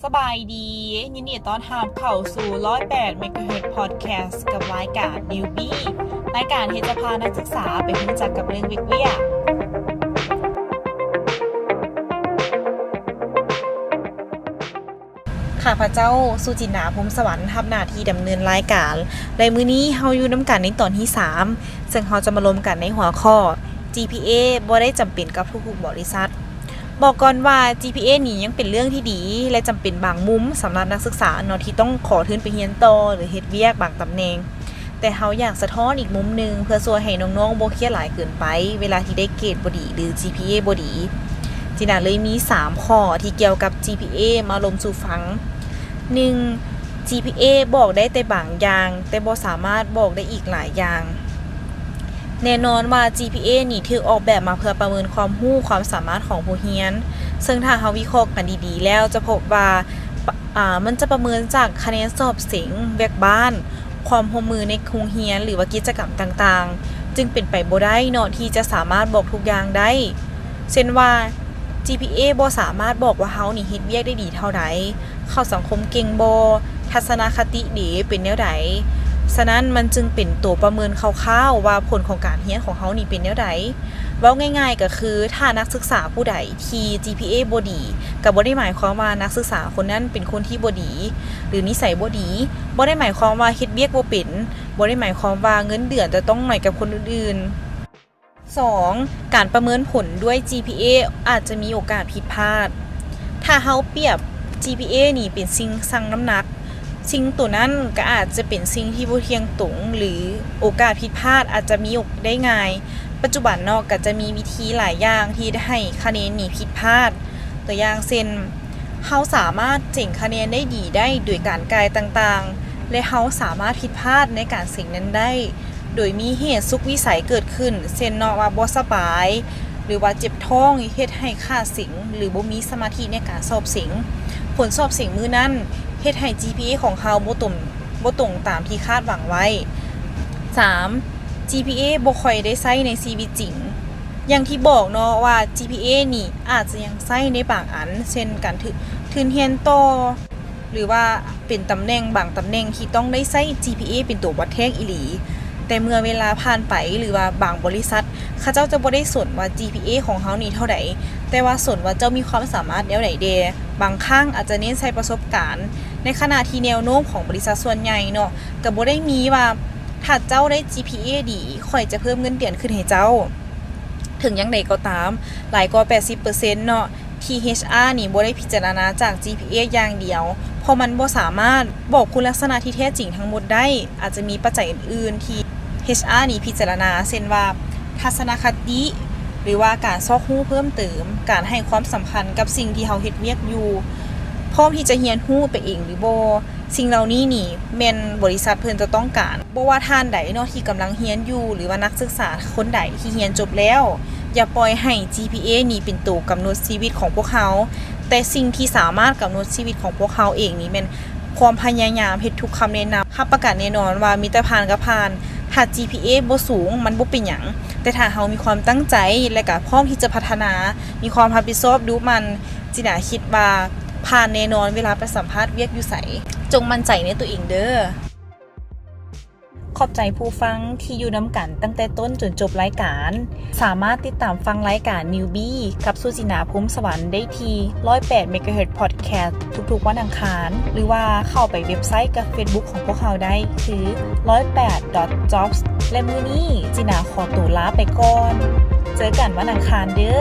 ສະບາຍດີ, ຍິນດີຕ້ອນຮັບເຂົ້າສູ່ ຮ້ອຍແປດ ເມກາເຮີດ ພອດແຄສ ກັບລາຍການ Newbie ລາຍການທີ່ຈະພານັກສຶກສາໄປຮູ້ຈັກກັບເລື່ອງວຽກໆ. ຂ້າພະເຈົ້າ ສຸຈິນດາ ພົມສະຫວັນ ຮັບໜ້າທີ່ດຳເນີນລາຍການ ແລະ ມື້ນີ້ເຮົາຢູ່ນຳກັນໃນຕອນທີສາມ ເຊິ່ງເຮົາຈະມາລົມກັນໃນຫົວຂໍ້ GPA ບໍ່ໄດ້ຈຳເປັນກັບທຸກໆບໍລິສັດ. ບອກກ່ອນວ່າ GPA ນີ້ຍັງເປັນເລື່ອງທີ່ດີ ແລະ ຈຳເປັນບາງມຸມສຳລັບນັກສຶກສາເນາະ ທີ່ຕ້ອງຂໍທຶນໄປຮຽນຕໍ່ ຫຼື ເຮັດວຽກບາງຕຳແໜ່ງ. ແຕ່ເຮົາຢາກສະທ້ອນອີກມຸມໜຶ່ງ ເພື່ອຊ່ວຍໃຫ້ນ້ອງໆບໍ່ຄຽດຫຼາຍເກີນໄປ ເວລາທີ່ໄດ້ເກດບໍ່ດີ ຫຼື GPA ບໍ່ດີ. ຈິນດາເລີຍມີສາມຂໍ້ທີ່ກ່ຽວກັບ GPA ມາລົມສູ່ຟັງ. ໜຶ່ງ GPA ບອກໄດ້ແຕ່ບາງຢ່າງ ແຕ່ບໍ່ສາມາດບອກໄດ້ອີກຫຼາຍຢ່າງ. ແນ່ນອນວ່າ GPA ນີ້ຖືກອອກແບບມາເພື່ອປະເມີນຄວາມຮູ້ຄວາມສາມາດຂອງຜູ້ຮຽນ, ເຊິ່ງຖ້າເຮົາວິເຄາະກັນດີໆແລ້ວ ຈະພົບວ່າ ອາ ມັນຈະປະເມີນຈາກຄະແນນສອບເສັງ, ວຽກບ້ານ, ຄວາມຮ່ວມມືໃນໂຮງຮຽນ ຫຼືວ່າກິດຈະກຳຕ່າງໆ, ຈຶ່ງເປັນໄປບໍ່ໄດ້ເນາະທີ່ຈະສາມາດບອກທຸກຢ່າງໄດ້. ເຊັ່ນວ່າ GPA ບໍ່ສາມາດບອກວ່າເຮົານີ້ເຮັດວຽກໄດ້ດີເທົ່າໃດ, ເຂົ້າສັງຄົມເກັ່ງບໍ່, ທັດສະນະຄະຕິເດເປັນແນວໃດ. ສະນັ້ນມັນຈຶ່ງເປັນໂຕປະເມີນຄ່າວໆວ່າຜົນຂອງການຮຽນຂອງເຮົານີ້ເປັນແນວໃດ. ເວົ້າງ່າຍໆກໍຄື ຖ້ານັກສຶກສາຜູ້ໃດທີ່ GPA ບໍ່ດີ ກໍບໍ່ໄດ້ໝາຍຄວາມວ່ານັກສຶກສາຄົນນັ້ນເປັນຄົນທີ່ບໍ່ດີ ຫຼື ນິໄສບໍ່ດີ, ບໍ່ໄດ້ໝາຍຄວາມວ່າເຮັດວຽກບໍ່ເປັນ, ບໍ່ໄດ້ໝາຍຄວາມວ່າເງິນເດືອນຈະຕ້ອງໜ້ອຍກວ່າຄົນອື່ນໆ. ສອງ ການປະເມີນຜົນດ້ວຍ GPA ອາດຈະມີໂອກາດຜິດພາດ. ຖ້າເຮົາປຽບ GPA ນີ້ເປັນສິ່ງຊັ່ງນ້ຳໜັກ, ສິ່ງໂຕນັ້ນກໍອາດຈະເປັນສິ່ງທີ່ບໍ່ທ່ຽງຕົງ ຫຼື ໂອກາດຜິດພາດອາດຈະມີໄດ້ງ່າຍ. ປັດຈຸບັນເນາະ ກໍຈະມີວິທີຫຼາຍຢ່າງທີ່ເຮັດໃຫ້ຄະແນນນີ້ຜິດພາດ. ຕົວຢ່າງເຊັ່ນ ເຮົາສາມາດເສັງຄະແນນໄດ້ດີໄດ້ໂດຍການກ່າຍຕ່າງໆ ແລະ ເຮົາສາມາດຜິດພາດໃນການເສັງນັ້ນໄດ້ ໂດຍມີເຫດສຸກວິໄສເກີດຂຶ້ນ ເຊັ່ນເນາະວ່າບໍ່ສະບາຍ ຫຼືວ່າເຈັບທ້ອງ ເຮັດໃຫ້ຂາດເສັງ ຫຼືບໍ່ມີສະມາທິໃນການສອບເສັງ. ຜົນສອບເສັງມື້ນັ້ນເຮັດໃຫ້ GPA ຂອງເຮົາບໍ່ຕົງ ບໍ່ຕົງຕາມທີ່ຄາດຫວັງໄວ້. ສາມ GPA ບໍ່ຄ່ອຍໄດ້ໃຊ້ໃນຊີວິດຈິງ. ຢ່າງທີ່ບອກເນາະວ່າ GPA ນີ້ອາດຈະຍັງໃຊ້ໃນບາງອັນ ເຊັ່ນ ການທຶ ທຶນຮຽນຕໍ່ ຫຼືວ່າເປັນຕຳແໜ່ງບາງຕຳແໜ່ງທີ່ຕ້ອງໄດ້ໃຊ້ GPA ເປັນຕົວວັດແທກອີ່ຫຼີ. ແຕ່ເມື່ອເວລາຜ່ານໄປ ຫຼືວ່າບາງບໍລິສັດ ເຂົາເຈົ້າຈະບໍ່ໄດ້ສົນວ່າ GPA ຂອງເຮົານີ້ເທົ່າໃດ, ແຕ່ວ່າສົນວ່າເຈົ້າມີຄວາມສາມາດແນວໃດແດ່. ບາງຄັ້ງອາດຈະເນັ້ນໃສ່ປະສົບການ, ໃນຂະນະທີ່ແນວໂນ້ມຂອງບໍລິສັດສ່ວນໃຫຍ່ເນາະ ກໍບໍ່ໄດ້ມີວ່າ ຖ້າເຈົ້າໄດ້ GPA ດີ ຂ້ອຍຈະເພີ່ມເງິນເດືອນຂຶ້ນໃຫ້ເຈົ້າ. ເຖິງຢ່າງໃດກໍຕາມ, ຫຼາຍກວ່າ ແປດສິບເປີເຊັນ ເນາະ ທີ່ HR ນີ້ບໍ່ໄດ້ພິຈາລະນາຈາກ GPA ຢ່າງດຽວ, ເພາະມັນບໍ່ສາມາດບອກຄຸນລັກສະນະທີ່ແທ້ຈິງທັງໝົດໄດ້. ອາດຈະມີປັດໄຈອື່ນໆທີ່ HR ນີ້ພິຈາລະນາ, ເຊັ່ນວ່າ ທັດສະນະຄະຕິ ຫຼືວ່າການຊອກຮູ້ເພີ່ມເຕີມ, ການໃຫ້ຄວາມສຳຄັນກັບສິ່ງທີ່ເຮົາເຮັດວຽກຢູ່, ພ້ອມທີ່ຈະຮຽນຮູ້ໄປເອງຫຼືບໍ່. ສິ່ງເຫຼົ່ານີ້ນີ້ແມ່ນບໍລິສັດເພິ່ນຈະຕ້ອງການ. ບໍ່ວ່າທ່ານໃດເນາະທີ່ກຳລັງຮຽນຢູ່ ຫຼືວ່ານັກສຶກສາຄົນໃດທີ່ຮຽນຈົບແລ້ວ, ຢ່າປ່ອຍໃຫ້ GPA ນີ້ເປັນໂຕກຳນົດຊີວິດຂອງພວກເຮົາ. ແຕ່ສິ່ງທີ່ສາມາດກຳນົດຊີວິດຂອງພວກເຮົາເອງນີ້ແມ່ນຄວາມພະຍາຍາມເຮັດທຸກຄຳແນະນຳ. ຮັບປະກັນແນ່ນອນວ່າມີແຕ່ຜ່ານກັບຜ່ານ. ຖ້າ GPA ບໍ່ສູງ, ມັນບໍ່ເປັນຫຍັງ. ແຕ່ຖ້າເຮົາມີຄວາມຕັ້ງໃຈ ແລະ ກະພ້ອມທີ່ຈະພັດທະນາ, ມີຄວາມຮັບຜິດຊອບ, ດຸໝັ່ນ, ຈິນດາຄິດວ່າຜ່ານແນ່ນອນເວລາໄປສຳພາດວຽກຢູ່ໃສ. ຈົ່ງໝັ້ນໃຈໃນຕົວເອງເດີ້. ຂອບໃຈຜູ້ຟັງທີ່ຢູ່ນຳກັນຕັ້ງແຕ່ຕົ້ນຈົນຈົບລາຍການ. ສາມາດຕິດຕາມຟັງລາຍການ Newbie ກັບສຸຈິນດາ ພົມສະຫວັນ ໄດ້ທີ່ ຮ້ອຍແປດ ເມກາເຮີດ ພອດແຄສ ທຸກໆວັນອັງຄານ ຫຼືວ່າເຂົ້າໄປເວັບໄຊ ກັບ Facebook ຂອງພວກເຮົາໄດ້ ຄື ຮ້ອຍແປດ ດອດ ຈອບ ແລະ ມື້ນີ້ ຈິນດາຂໍໂຕລາໄປກ່ອນ. ເຈີກັນວັນອັງຄານເດີ້.